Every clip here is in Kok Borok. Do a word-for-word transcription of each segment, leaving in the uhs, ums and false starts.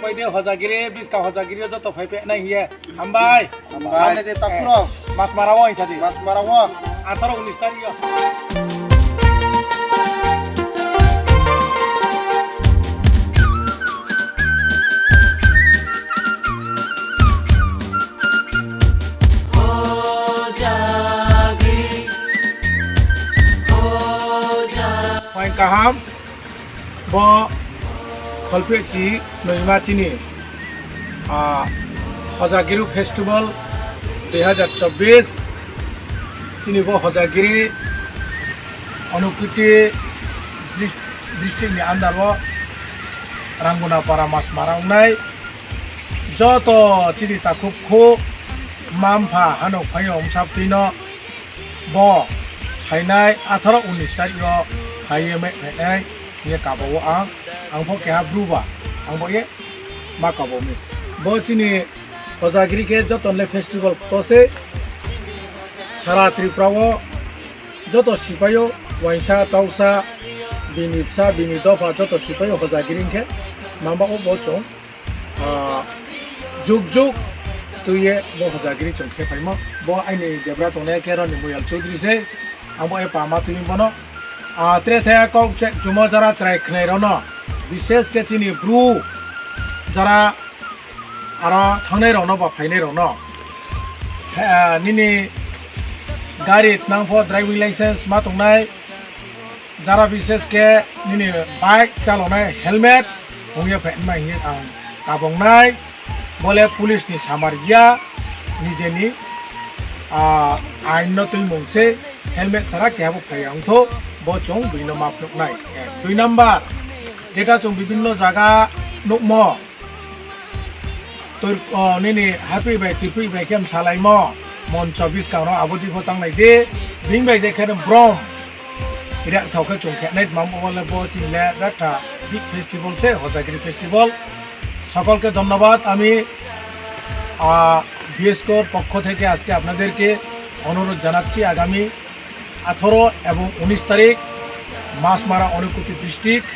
Ini Hojagiri, biska Hojagiri joto phai phe nai hiye. Hambai. Hambai. Hambai de tapro. Mas mara wo insa di. Mas mara wo. Atharo unis tarik yo. Hojagiri, Hojagiri. Poin kaham. Bo kholphe chi noima chini, ah, Hojagiri Festival dui hazar chobbish, chini bo Hojagiri Unakoti dis-, district ni under o Ranguna para Masmara wngnai. Joto chini takhuk khuk, mma mpha, hanok phaiyong, bwsa bwtwi no bo phainai atharo unis tarik o phaiye me-, phainai hiye kabo o ang, ang bo keha bru ba, ang bo ye ma kabo mi. Bo chini Hojagiri khe joto le festival to se sara Tripura o joto sipai o waisa tausa bini bwsa bini dopha joto sipai o Hojagiri khe mamba o bo chwng ah, juk juk twiye bo Hojagiri chwng khe phaima. Bo aini debra tongnai khe Roni Moyal Chaudhary se, ang bo e pama twi bono. Ah, tre thaya kok che chumo jara chwrai khwnai rono, bishes khe chini bru jara aro thangnai rokno ba phainai rokno, eh, nini gari tnang pho driving license ma tongnai, jara bishes khe nini bike chalonai helmet hongya phaima hiye ang kabongnai, bole police ni samar ya, nijeni, ah, ain no twi mung se helmet sara keha bo phaiya wngtho, bo chwng bini no ma phunuknai. Eh, dui number, jeta chwng bibinno jaga nukmo, Tur-, o, nini hapri bai tipri bai khe salaimo, moncho bwskango abo dikho tanglai di, bini bai je khe brom. Ira thok khe chwng khe nai mam bo le bo chini le rakha big festival se, Hojagiri festival. সকলকে ধন্যবাদ। আমি, আহ, বিএসকোর পক্ষ থেকে আজকে আপনাদেরকে অনুরোধ জানাচ্ছি, আগামী আঠারো এবং উনিশ তারিখ মাছমারা, ঊনকোটি ডিস্ট্রিক্ট,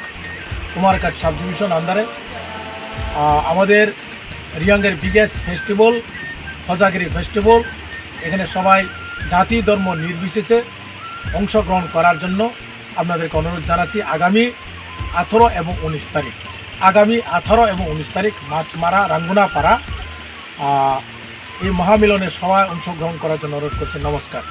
কুমারঘাট সাব ডিভিশন আন্ডারে, আহ, আমাদের রিয়াংয়ের বিগেস্ট ফেস্টিভ্যাল, হজাগিরি ফেস্টিভ্যাল। এখানে সবাই জাতি ধর্ম নির্বিশেষে অংশগ্রহণ করার জন্য আপনাদেরকে অনুরোধ জানাচ্ছি আগামী আঠারো এবং উনিশ তারিখ। আগামী আঠারো এবং উনিশ তারিখ মাছমারা রাঙ্গুনাপাড়া, আহ, এই মহামিলনে সবাই অংশগ্রহণ করার জন্য অনুরোধ করছি। নমস্কার।